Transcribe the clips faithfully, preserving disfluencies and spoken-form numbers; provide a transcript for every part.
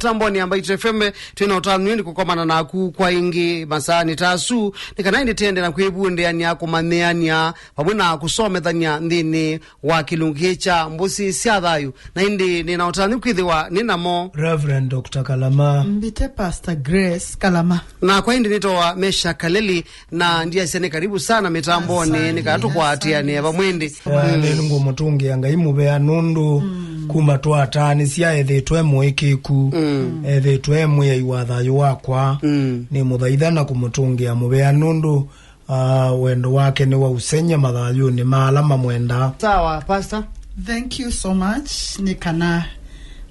Mitamboni ya Mbaitu F M, twĩ na ũtanu nĩ kũkomana naku kwa ĩngĩ masaanĩ ta asu, nĩ kana ĩndĩ tende na kwĩvundĩania, kũmanyĩania, vamwe na kũsomethania nthĩnĩ wa kĩlungu kĩĩ kya Mbũsĩ sya Thayũ. Na ĩndĩ nĩ na ũtanu kwĩthĩwa nĩ namo Reverend Doctor Kalama. Mbite Pastor Grace Kalama. Nakwa ĩndĩ nĩtawa Mesha Kaleli, na ndiasya nĩ karibu sana mitamboni, asante, nĩ kana tũkwatĩanĩe vamwe ĩndĩ. Eh, nĩ ngũmũtũngĩa Ngai mũvea nũndũ kuma twataanĩsya ethĩtwe mũĩkĩĩku, ethĩtwe mwĩai wa thayũ wakwa. Nĩ mũthaitha na kũmũtũngĩa mũvea nũndũ, ah, wendo wake nĩ wa ũsengy'a mathayũnĩ ma ala mamwendaa. Sawa, Pastor. Thank you so much. Nĩ kana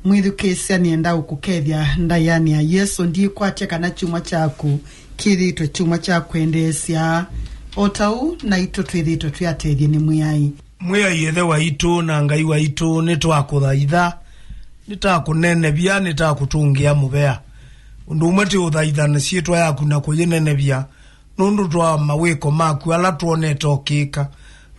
mwĩthukĩĩsya nĩenda ũkũkethya ndaĩanĩ ya Yesũ. Ndikwatya kana kyumwa kyaku kĩthĩtwe kyumwa kya kwendeesya, o ta ũu naitũ twĩthĩtwe twĩ atethye nĩ Mwĩai. Mwĩai Ĩthe waitũ na Ngai waitũ, nĩtwakũthaitha, nĩtakũnenevya, nĩtakũtũngĩa mũvea. Ũndũ ũmwe tĩ ũthaitha na syĩtwa yaku na kũyĩnenevya, nũndũ twa mawĩko maku ala twonete ũkĩka,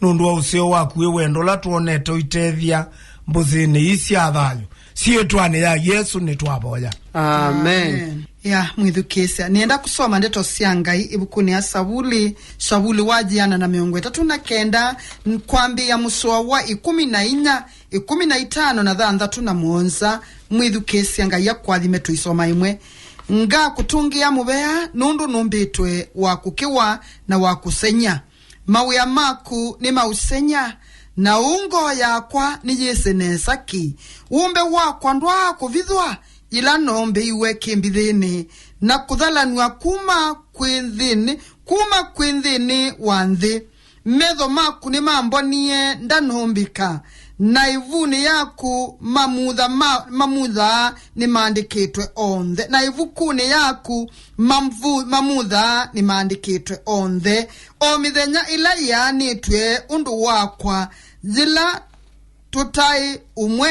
nũndũ wa ũseo waku wĩ wendo ũla twonete ũitethya mbũsĩnĩ ii sya thayũ. Syĩtwanĩ ya Yesũ nĩtwavoya. Amen. Amen. Ya, mwĩthukĩĩsya. Nĩenda kũsoma ndeto sya Ngai ĩvukunĩ ya Savuli, Savuli wa yĩana na mĩongo ĩtatũ na kenda, n-, kwambĩĩa mũsoa wa ĩkũmi na inya, ĩkũmi na itano na thanthatũ na mũonza. Mwĩthukĩĩsya, Ngai akwathime, tũisoma ĩmwe. Ngakũtũngĩa mũvea nũndũ nũmbĩtwe wa kũkĩwa na wa kũsengy'a. Mawĩa maku nĩ ma ũsengy'a, na ũu ngoo yakwa nĩyĩsĩ nesa ki. Ũmbe wakwa ndwaakũvithwa yĩla noombĩiwe kĩmbithĩnĩ, na kũthalanw'a kuma kwĩ nthĩnĩ, kuma kwĩ nthĩnĩ wa nthĩ. Metho maku nĩmambonie ndanũmbĩka, na ĩvunĩ yaku mamutha ma, mamutha nĩmaandĩkĩtwe onthe, na ĩvukunĩ yaku mamvu-, mamutha nĩmaandĩkĩtwe onthe. O mĩthenya ĩla yĩanĩtw'e ũndũ wakwa, yĩla tũtaĩ ũmwe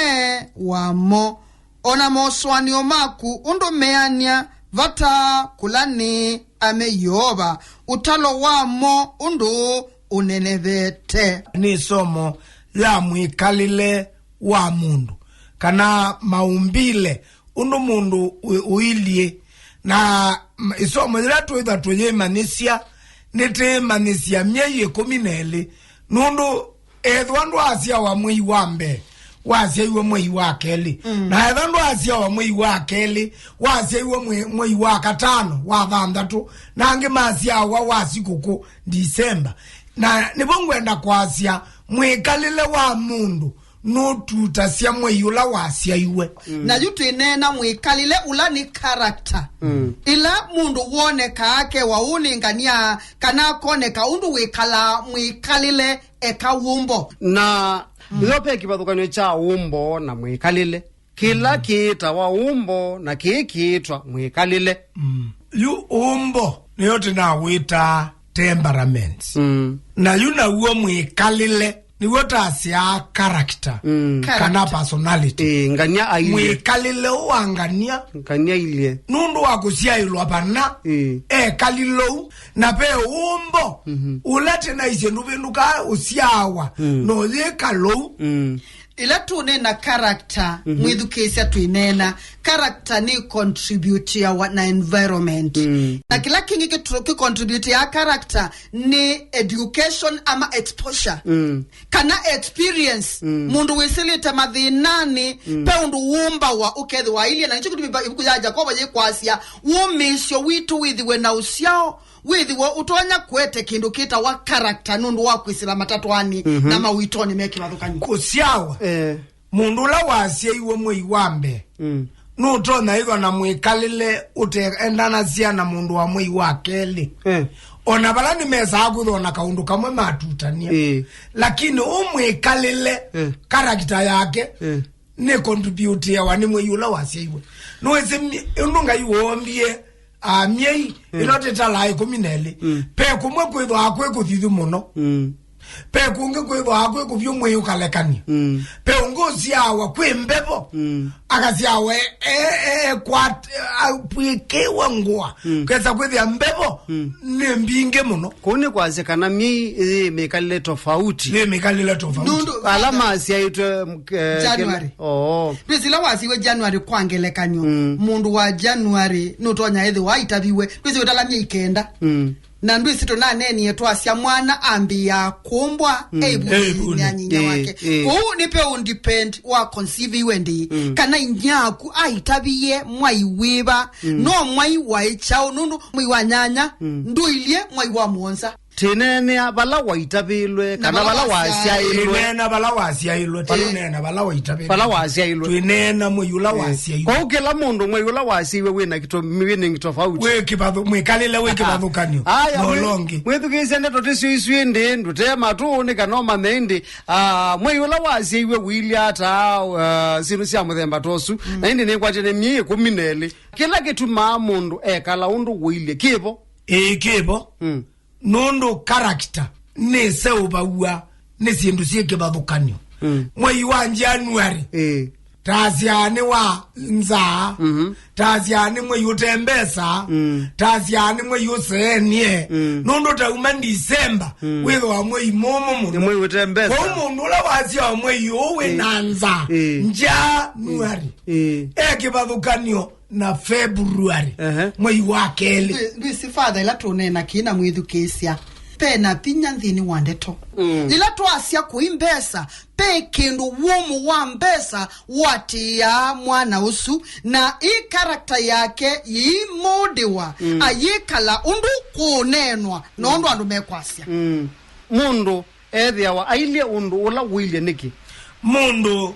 wamo, o na mosũanĩo maku ũndũ meanĩa vata kũla nĩ ame Yeova, ũtalo wamo ũndũ ũnenevete. Nĩ ĩsomo ya mwĩkalĩle wa mũndũ, kana maumbile, ũndũ mũndũ ũ-, ũilyĩ. Na m-, ĩsomo yĩla twĩtha tũyĩmanyĩsya, nĩtĩĩmanyĩsya myei ĩkũmi na ĩlĩ, nũndũ ethĩwa ndwaasyawa mwei wa mbee, wasyaiwe mwei wa kelĩ. Mm. Na ethĩwa ndwaasyawa mwei wa kelĩ, wasyaiwe mwe-, mwei wa katano, wa thanthatũ, na angĩ masyawa wa sikũkũ, Disemba. Na nĩvo ngwenda kwasya, mwĩkalĩle wa mũndũ nũtutasya mwei ũla wasyaiwe. Mm. Na yu twĩneena mwĩkalĩle ũla nĩ character. Mm. Ĩla mũndũ wonekaa akewa ũũ nĩ ngania, kana akoneka ũndũ wĩkalaa mwĩkalĩle eka wũmbo. Na mm, yo ve kĩvathũkany'o kya wũmbo na mwĩkalĩle. Kĩla mm, kĩĩtawa wũmbo na kĩĩ kĩĩtwa mwĩkalĩle. Mm. Yu wũmbo nĩyo tũnawĩtaa temperaments. Mm. Na yu naw'o mwĩkalĩle nĩw'o tasyaa character, mm, kana character, personality. Ĩĩ, ngania ailyĩ. Mwĩkalĩle ũũ wa ngania. Ngania ailyĩ. Nũndũ wa kũsyaĩlwa vana, ĩĩ, ekalile ũu, na ve wũmbo, mhm, ũla tĩnaisye ndũvĩndũkaa ũsyawa, mm, na ũyĩka lou. Mm. Ĩla tũneena character, mhm, mwĩthukĩĩsya twĩneena, character nĩ contributiawa na environment. Mm. Na kĩla kĩngĩ kĩtũ-, kĩcontributiaa character nĩ education ama exposure. Mm. Kana experience. Mm. Mũndũ wĩsĩlĩte mathĩnanĩ, mm, ve ũndũ wũmbawa ũkethĩwa ailyĩ, na nĩkyo kĩtumi ĩvuku ya Yakovo yĩkwasya, wũmĩĩsyo witũ wĩthĩwe na ũsyao, wĩthĩwe ũtonya kũete kĩndũ kĩtawa character nũndũ wa kwĩsĩla matatwanĩ, mhm, na mawĩtonĩ me kĩvathũkany'o. Kũsyawa. Eh. Mũndũ ũla wasyaiwe mwei wa mbee, mm, nũtonya ĩthwa na mwĩkalĩle ũteendanasya na mũndũ wa mwei wa kelĩ. Eh. O na vala nĩmesaa kwĩthwa na kaũndũ kamwe matutania. Eh. Lakini ũ mwĩkalĩle, eh, character yake, eh, nĩ contributiawa nĩ mwei ũla wasyaiwe. Nĩwĩsĩ mi-, ũndũ Ngai woombie, ah, myei, mm, ĩno tĩtalaa ĩkũmi na ĩlĩ. Mm. Ve kũmwe kwĩthwaa kwĩ kũthithu mũno. Mm. Pe kũngĩ kwĩthwa kwĩ kũvyũ mwĩĩ ũkalekany'a. Mm. Pe ũngĩ ũsyawa kwĩ mbevo. Mm. Akasyawa e, e, e, kwat-, apwĩkĩwe ngũa. Mm. Kesa kwĩthĩa mbevo. Mm. Nĩ mbingĩ mũno. Kũu nĩ kwasya kana myei yĩ mĩkalĩle tofauti. Yĩ mĩkalĩle tofauti. Nũndũ ala masyaĩtwe, eh, January. Oo. Ndwĩsĩ ĩla wasyiwe January kwa ngelekany'o, mm, mũndũ wa January nũtonya ĩthĩwa aitaviwe. Ndwĩsĩ wĩtala myei kenda. Mm. Na ndwĩsĩ tũnaneenie twasya mwana ambĩĩa kũmbwa, mm, e ĩvunĩ, e ĩvunĩ, ya nyinya, ĩĩ, wake. Ĩĩ. Kwoou nĩ pe ũndepend wa conceive iwe ndĩĩ. Mm. Kana inyia aku aitavie mwai wĩva, mm, no mwai waĩ kyaũ, nũndũ mwai wa nyanya, mm, ndũilyĩ mwai wa mũonza. Twĩneenea vala waitavĩlwe, na kana vala, vala wasyaĩlwe. Wasyaĩlwe. Twĩneena vala wasyaĩlwe, ĩĩ, tũneena vala waitavĩlwe. Vala wasyaĩlwe. Twĩneena mwei ũla, ĩĩ, wasyaĩlwe. Kwoou kĩla mũndũ mwei ũla wasyaĩwe wĩ na kĩto-, wĩ na tofauti. Wĩ kĩvathũ-, mwĩkalĩle wĩ, ah, kĩvathũkany'o. Aya, na mwĩ-, ũla ũngĩ. Mwĩthukĩĩsye ndeto tĩsyo isu ĩndĩ, ndũte matũ nĩ kana ũmanye ĩndĩ, ah, mwei ũla wasyaĩwe ũilye ata, ah, syĩndũ sya mũthemba ta ũsu. Mm. Na ĩndĩ nĩkwatĩe nĩ myei ĩkũmi na ĩlĩ. Kĩla kĩtumaa mũndũ ekala ũndũ ũilye kĩvo. Ĩĩ, kĩvo. Mm. Nũndũ character nĩseũvaw'a nĩ syĩndũ syĩ kĩvathũkany'o. Mm. Mwei wa January, ĩĩ, tasyaa nĩ wa nzaa, mhm, tasyaa nĩ mwei ũte mbesa, mm, tasyaa nĩ mwei ũseenie. Mm. Nũndũ tauma December, mm, wĩthwa mwei mũmũ mũno. Nĩ mwei ũte mbesa. Kwoou mũndũ ũla wasyawa mwei ũũ wĩ, ĩĩ, na nzaa, ĩĩ, January, ĩĩ, e kĩvathũkany'o na February, ehe, mwei wa kelĩ. Ndwĩ-, ndwĩsĩ, Father, ĩla tũneena kĩĩ na mwĩthukĩĩsya, pe na vinya nthĩnĩ wa ndeto. Mm. Ĩla twasya kũi mbesa, pe kĩndũ wũmũ wa mbesa watĩĩaa mwana ũsu, na ĩ character yake yĩimũndĩwa, mm, ayĩkala ũndũ kũũneenwa na ũndũ andũ mekwasya. Mm. Mũndũ ethĩawa ailyĩ ũndũ ũla ũilye nĩkĩ? Mũndũ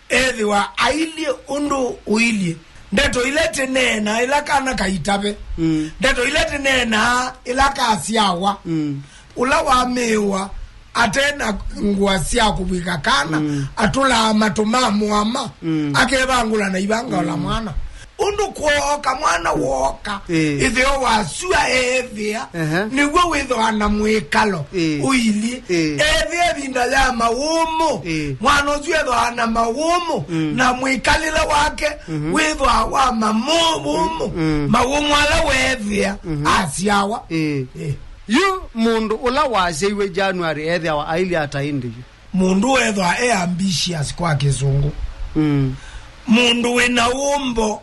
ethĩwa ailyĩ ũndũ ũilye. Ndeto ila tĩneena ĩla kana kaitave. Mm. Ndeto ila tĩneenaa ĩla kasyawa. Mm. Ũla wamĩĩwa ate na ngũa sya kũvw'ĩka kana, mm, atũlaa matũ ma mũama, mm, akevangũla na ivanga ola, mm, mwana. Ũndũ kwooka mwana wooka, ĩĩ, ĩtheo wa sua eethĩa, ehe, nĩw'o wĩthĩwa na mwĩkalo, ĩĩ, ũilyĩ. Ĩĩ. Eethĩa ĩvinda ya mawũmũ, ĩĩ, mwana ũsu ethĩwa na mawũmũ, mm, na mwĩkalĩle wake, mhm, wĩthĩwa wa mamũmũ, mm, mawũmũ ala weethĩa, mhm, asyawa. Ĩĩ. Ĩĩ. Yu mũndũ ũla wasyaiwe January ethĩawa ailyĩ ata ĩndĩ yu? Mũndũ ethwa e ambitious kwa Kĩsũngũ. Mm. Mũndũ wĩ na wũmbo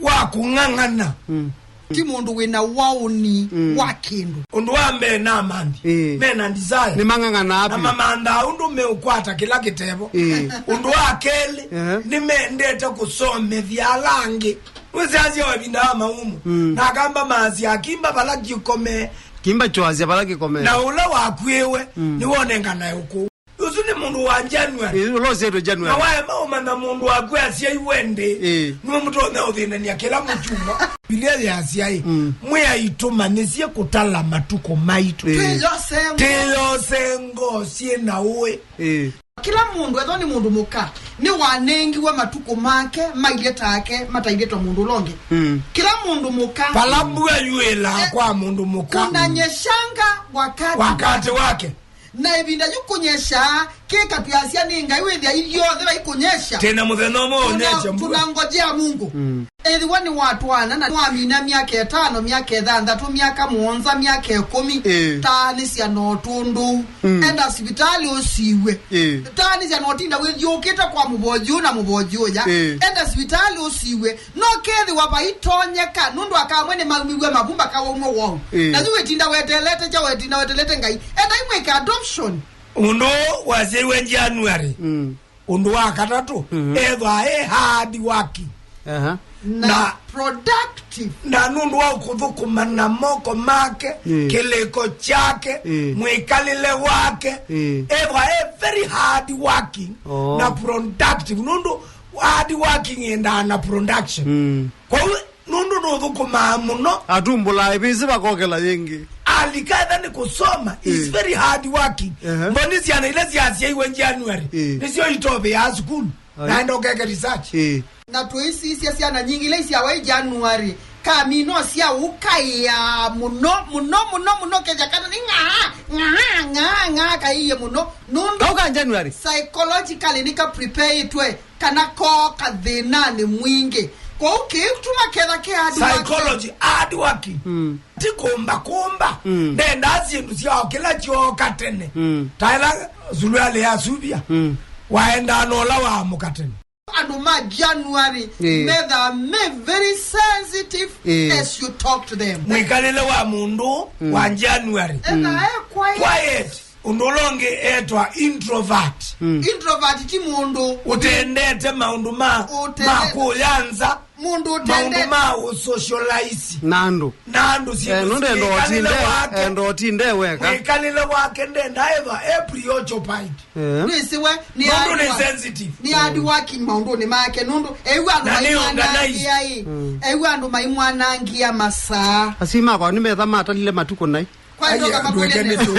wa kũng'ang'ana. Mm. Ti mũndũ wĩ na waũni, mm, wa kĩndũ. Ũndũ wa mbee na manthi. Ĩĩ. Me na desire. Nĩmang'ang'anaa. Na vyũ. Mamanthaa ũndũ meũkwata kĩla kĩtevo. Ĩĩ. Ũndũ wa kelĩ, ehe, nĩmendete kũsomethya ala angĩ. Nĩwĩsĩ asyawa ĩvinda ya mawũmũ. Mm. Na akamba maasya, "Kimba vala kĩkome." Kimba kyasya vala kĩkome. Na ũla wakw'ĩĩwe, mm, nĩwonenganae ũkũũ. Ũsu nĩ mũndũ wa January. Ĩĩ, ũla ũsyĩtwe January. Na waema ũmanya mũndũ waku asyaiwe ndĩ, ĩĩ, nĩwe mũtonya ũthĩnania kĩla mũkyumwa. Biblia yasya ĩ, mm, Mwĩai tũmanyĩsye kũtala matukũ maitũ. Ĩĩ. Twĩyose ngoo. Twĩyose ngoo syĩ na ũĩ. Ĩĩ. Kĩla mũndũ, ethwa nĩ mũndũ mũka, nĩwanengiwe matukũ make mailyĩ take matailĩtwe mũndũ ũla ũngĩ. Mm. Kĩla mũndũ mũka. Vala mbua yuĩlaa, eh, kwa mũndũ mũka. Kunanyeshanga wakati, wakati wake. Na ĩvinda yu kũnyesha, kĩka twĩasya nĩ Ngai wĩthĩa ithyonthe vaikũnyesha. Tena mũthenya ũmwe. Tuna-, ũnyesha mbua. Tunangojea Mungu. Mm. Ethĩwa nĩwatwaana na nĩwamina myaka ĩtano, myaka ĩthanthatũ, myaka mũonza, myaka ĩkũmi, ĩĩ, taanĩsya no tũndũ. Mm. Enda sivitalĩ ũsiw'e. Ĩĩ. Taanĩsya no tinda wĩthyũũkĩte kwa mũvoyi ũũ na mũvoyi ũya. Ĩĩ. Enda sivitalĩ ũsiw'e. No kethĩwa vaitonyeka, nũndũ aka amwe nĩmaumiw'e mavu makawaumw'a wau. Ĩĩ. Na yu wĩtinda wetelete kya, wetinda wetelete Ngai. Enda imwĩke adoption. Mũndũ ũũ wasyaiwe January. Mm. Ũndũ wa katatũ, mhm, ethwa e hard working. Aha. Na, na productive. Na nũndũ wa kũthũkũma na moko make, ĩĩ, kĩlĩko kyake, ĩĩ, mwĩkalĩle wake, ĩĩ, ethwa e very hard working, oh, na productive. Nũndũ hard working yendaa na production. Mm. Kwoou nũndũ nũthũkũmaa mũno. Atumbũlaa ĩvĩsĩ vakokela yĩngĩ. Alikatha nĩ kũsoma, is, ĩĩ, very hard working. Ehe. Mboni syana ila syasyaiwe January, ĩĩ, nĩsyo itovĩaa sukulu. Ai. Naenda ũkeke research. Ĩĩ. Na tũisisya syana nyingĩ ila isyawa i January, Kamino sya ũkaĩa mũno, mũno, mũno, mũno, kethĩa kana nĩ ng'aa, ng'aa, ng'aa, ng'aa, kaiie mũno. Nũndũ kau ka January. Psychologically nĩ ka prepareĩtwe kana kooka thĩnanĩ mwingĩ. Kwoou kĩituma ketha ke hard working. Psychology, hard working. Mm. Ti kũmba kũmba. Mm. Ndendaa syĩndũ syao kĩla kyooka tene. Mm. Ta ĩla suluali ya Suvia. Mm. Waendaa na ũla waamũka tene. Andũ ma January, ĩĩ, methaa me very sensitive, ĩĩ, as you talk to them. Mwĩkalĩle wa mũndũ, mm, wa January. Ethaa e quiet. Quiet. Ũndũ ũla ũngĩ etwa introvert. Mm. Introvert ti mũndũ ũtendete maũndũ ma, ũtende-, ma kũya nza, mũndũ ũtendete maũndũ ma ũsocialize na andũ. Na andũ syĩndũ. Eh, nũndũ enda ũtinde, wake, enda ũtinde weka. Mwĩkalĩle wake ndenda ethwa e preoccupied. Eh. Nĩsĩ we nĩ, nũndũ hard nĩ work, sensitive, nĩ hard working maũndũnĩ make, nũndũ eĩw'a andũ na nĩ maimwanangĩa organized. Ĩ. Mm. Eĩw'a andũ maimwanangĩa masaa. Asyai makwa nĩmetha matalile matukũ naĩ. Kwa hiyo, aya, kama ndweke kule nĩ nĩ tu.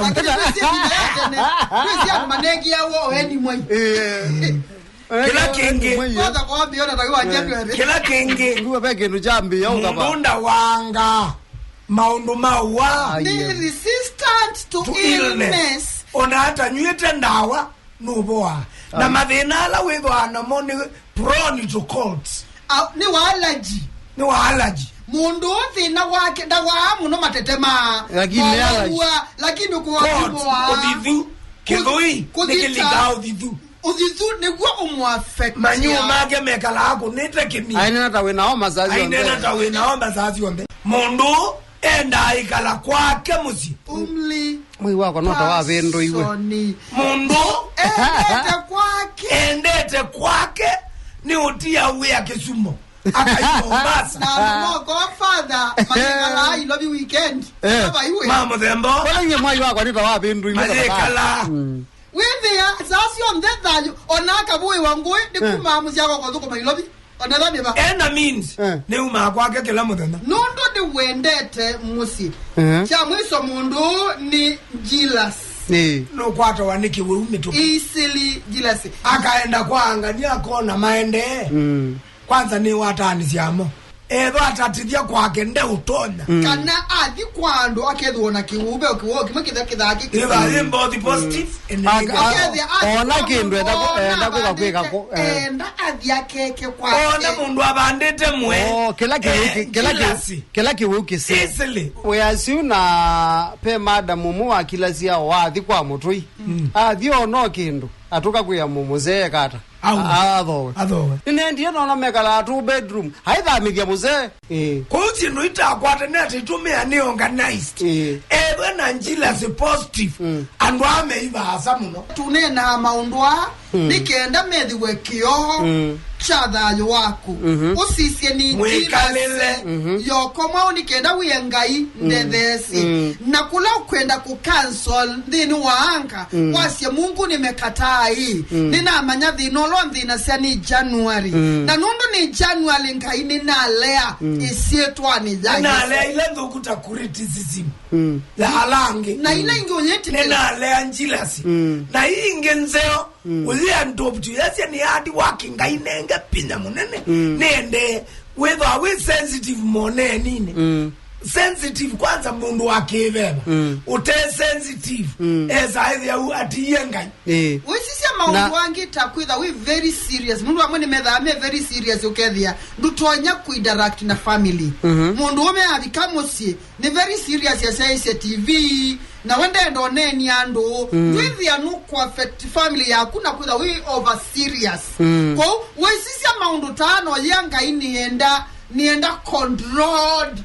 Lakini nĩsĩ andũ manengiawa o eni mwai. Eh. Kĩla kĩngĩ. Kwanza kwa mbio na takiwa January. Kĩla kĩngĩ. Nduwe ve kĩndũ kyambĩĩa ũkava. Mũndũ ndawanga maũndũ ma wa. Ai, nĩ yes. Resistant to, to illness, illness. Ona atanyw'ĩte ndawa, nũvoa. Na, ai, mathĩna ala wĩthwaa namo nĩ prone to colds. Au, nĩ wa allergy. Nĩ wa allergy. Mũndũ thĩna wake ndawaa mũno matete ma. Lakini nĩ allergy. Lakini kũwa. Colds, kũvoa. Ũthithu, kĩthũi, kũthi-, nĩ kĩlingaa ũthithu. Ũthithu nĩguo ũmũaffect. Manyũũ make mekalaa kũnĩte kĩmini. Ainena ta wĩna homa saa syonthe. Ainena ta wĩna homa saa syonthe. Mũndũ endaa ĩkala kwake mũsyĩ. Only. Mwĩĩ wakwa no ta wavĩndũiwe. Person. Mũndũ endete kwake. Endete kwake nĩ ũtia wĩa Kĩsumo. Akaima Mombasa. Na andũ moko father, mayĩkalaa Ilovi weekend. Eh. Kava iwe. Ma mũthemba. Kũla inyie mwai wakwa nĩ ta wavĩndũiwe. Mayĩkalaa. Mm. Wĩthĩa saa syonthe thayũ, ona akavũĩwa ngũĩ, nĩ, eh, kuma mũsyĩ akwa kũthũkũma Ilovi. Ona ĩla nĩva. Ena means, eh, nĩumaa kwake kĩla mũthenya. Nũndũ nĩwendete mũsyĩ. Eh. Kya mwiso mũndũ nĩ jealous. Ĩĩ. Nũkwatawa nĩ kĩwĩu mĩtũkĩ. Easily jealous. Akaenda kwa angania akona maendee. Mm. Kwanza nĩ wataanĩsya amo. Ethwa atatĩthya kwake ndeũtonya. Mm. Kana athi kwa andũ akethĩwa na kĩwũũ, ve o kĩwũũ kĩmwe kĩtha kĩthaa kĩkĩ. Ĩva yĩ both positive and negative. Akethĩa athi ona kwa kĩndũ enda kũ-, mũndũ enda kũka kwĩka vandĩte, kũ-, eh, enda athi akeke kwake. Ona mũndũ avandĩte mwe. Oh, kĩla kĩwĩu kĩ-, eh, kĩla kĩ-, jealousy. Kĩla kĩwĩu kĩsĩ. Easily. Wĩasi ũũ na pe madam ũmwe wa kĩlasya wathi kwa mũtũi. Mm. Athi ona o kĩndũ, atũka kwĩa mũ-, mũzee kata. Au. A-, athowe. Athowe. Nĩnendie nona mekalaa two bedroom. Aithamĩthya mũzee. Ĩĩ. Kwoou syĩndũ itakwata nĩ atĩ itũmĩa nĩ organized. Ĩĩ. Ethwe na jealousy positive. Mm. Andũ aa meivaasa mũno. Tũneenaa maũndũ aa, mm, nĩ kenda methĩwe kĩoo, mm, kya thayũ waku. Mhm. Ũsisye nĩ mwĩkalĩle, jealousy, mhm, yoko mwaũ nĩ kenda wĩe Ngai, mm, ndetheesye. Mm. Na kũla ũkwenda kũ cancel nthĩnĩ wa anga, mm, wasye, "Mungu nimekataa hii." Mm. Nĩnamanya thĩna ũla nthĩnasya nĩ January. Mm. Na nũndũ nĩ January, Ngai nĩnalea, mm, ĩsyĩtwanĩ ya Yesu. Nĩnalea ila nthũku ta criticism, mm, ya ala angĩ. Na ila ingĩ ũyĩtĩkĩla. Nĩnalea jealousy. Mm. Na ii ingĩ nzeo, mm, ũyĩ adopt, ũyasya nĩ hard work, Ngai nenge pinya mũnene. Mm. Nĩendee wĩthwa wĩ sensitive moneninĩ. Mm. Sensitive kwanza mũndũ wa kĩveva. Mm. Ũte sensitive, mm, esa ethĩa u atiie Ngai. Ĩĩ. Wĩsisya maũndũ, na angĩ ta kwĩtha wĩ very serious. Mũndũ amwe nĩmethaa me very serious, ũkethĩa ndũtonya kũinteract na family. Mhm. Mũndũ ũme avika mũsyĩ, nĩ very serious, asyaĩsye T V, na we ndenda ũneeni andũ, mm, ndwĩthĩa nũkũaffect family yaku na kwĩtha wĩ over serious. Mm. Kwoou, wĩsisya maũndũ taa no yĩa Ngai nĩenda, nĩenda controlled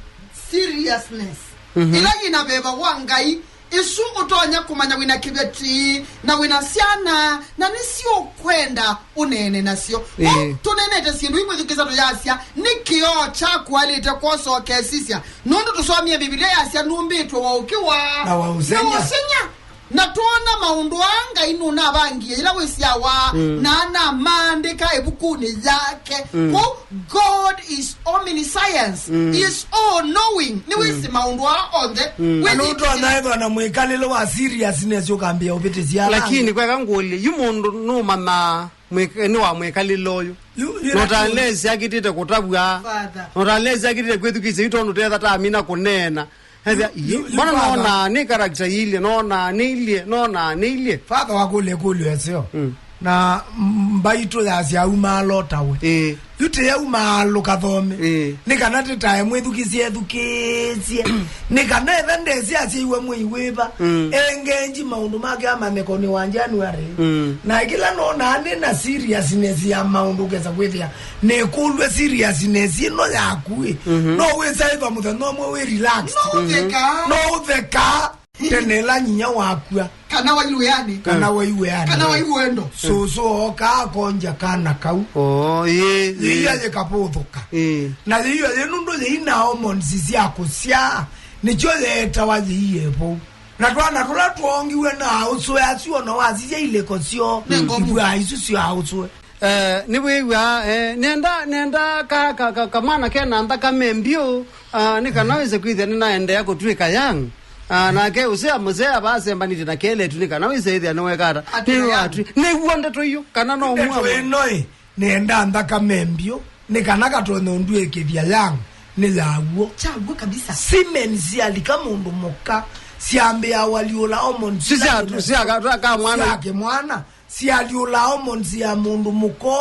seriousness. Mhm. Ĩla yĩna veva wa Ngai, ĩsu ũtonya kũmanya wĩna kĩveti, na wĩna syana, na nĩsyo ũkwenda ũneene nasyo. Ĩĩ. Tũneenete syĩndũ imwe thukĩsa tũyasya, nĩ kĩoo kyaku waĩlĩte kwosa ũkesisya. Nũndũ tũsomie Mbivilia yasya, "Nũmbĩtwe wa ũkĩ wa, na wa ũseng'ya." Na ũseng'ya. Na twona Maũndũ aa Ngai nũnavangie yĩla wĩsyawa, mm, na anamaandĩka ĩvukunĩ yake. Mm. Kwoou God is omniscience. Mm. He is all knowing. Nĩwĩsĩ, mm, maũndũ aa onthe. Mm. Na nũtonya ĩthwa na mwĩkalĩlo wa seriousness ũkambĩa ũvĩtĩsya ala angĩ. Lakini kweka ngũlye, yu mũndũ nũmanyaa mwĩk-, nĩ wa mwĩkalĩlo ũyũ. Yu, yu. Notalesi akitĩte kũtavw'a. Father. Notalesi akitĩte kwĩthukĩĩsya yu tondũ tetha tamina kũneena. Ethĩa, yu, yu, mbona father, nona nĩ character iilye, nona nĩ ilye, nona nĩ ilye. Father wakũlya ĩkũlyo ĩseo. Mm. Na mbaitũ yasya aumaalo tawe. Ĩĩ. Yu tĩyaumaalo kathome. Ĩĩ. Nĩ kana tĩtae mwĩthukĩĩsye ethukĩĩsye. Nĩ kana etha ndesĩ asyaiwe mwei wĩva. Mm. Engenji maũndũ make amanyĩko nĩ wa January. Mm. Na kĩla nonaa nĩ na seriousness ya maũndũ ũkesa kwĩthĩa nĩkũlw'e seriousness ĩno yaku ĩ. Mhm. No wĩsa ĩthwa mũthenya ũmwe wĩ relaxed. No ũtheka. No ũtheka. Tene ĩla nyinya wakua. Kana wai wĩanĩ. Kana wai wĩanĩ. Kana wai wendo. Sũsũ ooka akonja kana kau. Oh, ĩĩ, ĩĩ. Yĩia yĩkavũthũka. Ĩĩ. Na yĩia yĩ nũndũ yĩi na hormones sya kũsyaa, nĩkyo yeetawa yĩia ĩvou. Na twana tũla twongiwe na aũsũe asu, ona wasisya ilĩko syoo, nĩ ngomũ, ivwaa isu sya aũsũe. Eh, nĩwĩw'aa, eh, nenda, nenda ka, ka, ka, kamwana kena nthakame mbyũ, ah, nĩ kana wĩse kwĩthĩa nĩnaendeea kũtw'ĩka young. Ah, nake ũsea mũsea vasembanĩtye na keletu nĩ kana wĩse ĩthĩa nĩwekata. Atw'ĩka young. Nĩw'o ndeto iyo, kana no ndeto mũamwe ĩno ĩ, nenda nthakame mbyũ, nĩ kana katonye ũndw'ĩkĩthya young, nĩ yaw'o. Kyaw'o kabisa. Semen syalika mũndũ mũka, syambĩĩa walyũla hormones sya, sya, sya ka, ka mwana. Sya kĩmwana. Sialyũla hormones ya mũndũ mũka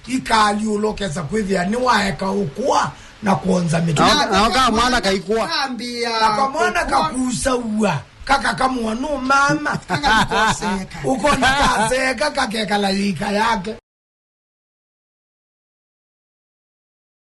ikaalyũla ũkesa kwĩthĩa nĩwaeka ũkũa na kwonza mĩtwe. Na, na kamwana kaikũa. Kambĩa na kamwana kũkũa. Kakusaua, kakakamũa nũ mama. Kakakoseka. Ũkona kaseka kakekala yĩika yake.